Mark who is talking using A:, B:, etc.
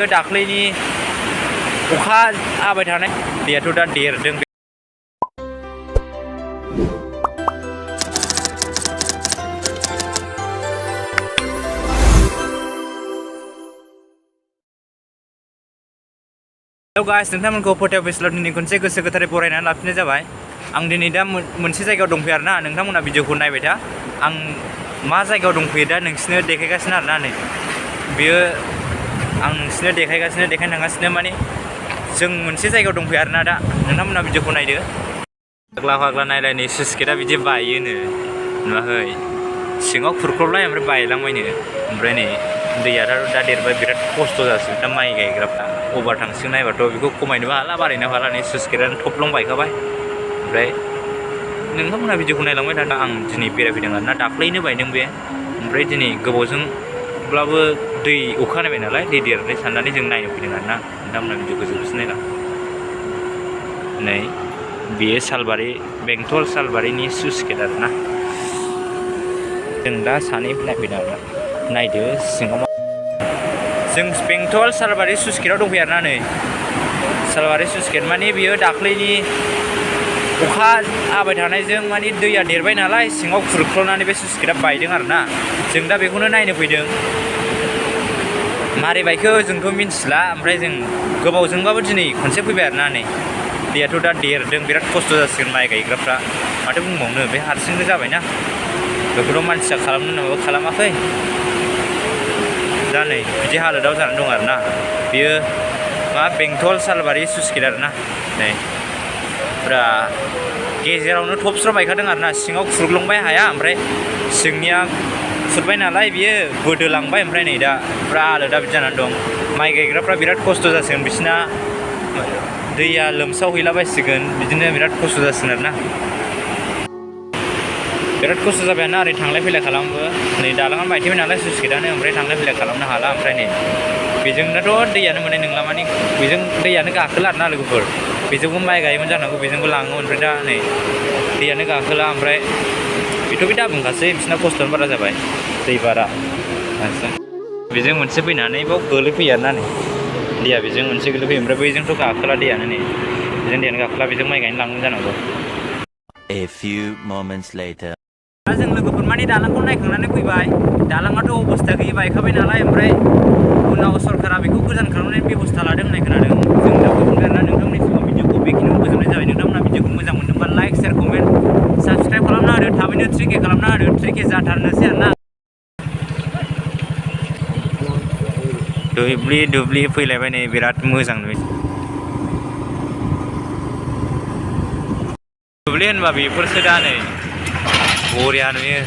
A: दाख्लैनि अखा हाबाय थानाय दैयाथ' दा देरदों। हेलौ गाइस, नोंथांमोनखौ फोथायाव बेस्लाव दिनै खनसे गोसो गोथारै बरायनानै लाफिननाय जाबाय। आं दिनै दा मोनसे जायगायाव दंफैयो आरोना, नोंथांमोना भिडिअखौ नायबाय था। आं मा जायगायाव दंफैयो दा नोंसिनो देखायगासिनो आरोना। नै बेयो आं नोंसिनो देखायनो थांगासिनो, माने जों मोनसे जायगायाव दंफैयो आरोना दा। नोंथांमोना भिडिअखौ नायदो। फाग्ला नायलाय, नै स्लुइस गेटआ बिदि बायोनो नुवाखै, सिङाव खुरख्लबलाय ओमफ्राय बायलांबायनो। ओमफ्राय नै दैयाथ' दा देरबाय, बिराद खस्थ' जासिगोन दा माइ गायग्राफ्रा। अभार थांसिगोन नायबाथ' बेखौ खमायनोबो हाला बारायनोबो हाला, नै स्लुइस गेटआनो थब्लं बायखाबाय। ओमफ्राय नोंथांमोना भिडिअखौ नायलांबाय था। आं दिनै बेरायफैदों आरोना, दाख्लैनो बायदों बे। ओमफ्राय दिनै गोबावजोंब्लाबो दै अखा नायबाय नालाय, दै देरनाय साननानै जों नायनो फैदों आरोना। नोंथांमोना भिडिअखौ जोबसिन नायलां। नै बेयो सालबारि, बेंटल सालबारिनि स्लुइस गेट आरोना। जों दा सानै नायफैदों आरोना, नायदो सिङाव जों बेंटल सालबारि स्लुइस गेटआव दंफैयो आरोना। नै सालबारि स्लुइस गेट माने बियो दाख्लैनि अखा हाबाय थानायजों माने दैया देरबाय नालाय, सिङाव खुरख्ल'नानै बे स्लुइस गेटआ बायदों आरोना। जों दा बेखौनो नायनो फैदों। मारै बायखो जोंथ' मिन्थिला। ओमफ्राय जों गोबावजोंबाबो दिनै खनसे फैबाय आरोना। नै दैयाथ' दा देरदों, बिराद खस्थ' जासिगोन माइ गायग्राफ्रा। माथो बुंबावनो, बे हारसिंनो जाबायना, बेखौथ' मानसिया खालामनो होनबाबो खालामाखै। दा नै बिदि हालोदाव जानानै दं आरोना। बियो मा बेंटल सालबारि स्लुइस गेट आरोना। नै फुरा गेजेरावनो थबस्र' बायखादों आरोना, सिङाव खुरग्लंबाय हाया, ओमफ्राय सिंनिया खुरबाय नालाय बियो बोदोलांबाय। ओमफ्राय नै दा फुरा हालोदा बिदि जानानै दं। माइ गायग्राफ्रा बिराद खस्थ' जासिगोन, बिसिना दैया लोमसावहैलाबायसिगोन, बिदिनो बिराद खस्थ' जासिगोन आरोना। बिराद खस्थ' जाबायानो ओरै थांलाय फैलाय खालामबो। नै दालाङानो बायथेबाय नालाय स्लुइस गेटआनो, ओमफ्राय थांलाय फैलाय खालामनो हाला। ओमफ्राय नै बेजोंनोथ' दैयानो मोननाय नंला, माने बेजों दैयानो गाखोला आरोना लोगोफोर। बेजोंबो माइ गायोमोन जानांगौ, बेजोंबो लाङो। ओमफ्राय दा नै दैयानो गाखोला। ओमफ्राय बेथ' बे दाबुंखासै, बिसिना खस्थ'आनो बारा जाबाय, दै बारा। बेजों मोनसे फैनानै बाव गोलैफैयो आरोना। नै दैया बेजों मोनसे गोलैफैयो, ओमफ्राय बैजोंथ' गाखोला दैयानो। नै बेजों दैयानो गाखोला, बेजों माइ गायनो लाङोमोन जानांगौ।
B: A few moments later.
A: दा जों लोगोफोर माने दालांखौ नायखांनानै फैबाय। दालाङाथ' अबस्था गैयि बायखाबाय नालाय। ओमफ्राय उनाव सरकारा बेखौ गोदान खालामनायनि बेब'स्था लादों होननाय खोनादों। जों दा फैफिनबाय आरोना। नोंथांमोननि सिगाङाव भिडिअखौ बेखिनियाव फोजोबनाय जाबाय। नोंथांमोना भिडिअखौ मोजां मोनदोंबा लाइक, शेयार, कमेन्ट, साबस्क्राइब खालामना होदो। थाबैनो 3K खालामना होदो। 3K जाथारनोसै आरोना। दुब्लि फैलायबाय, नै बिराद मोजां नुयो। दुब्लि होनबा बेफोरसो दा, नै बरिया नुयो।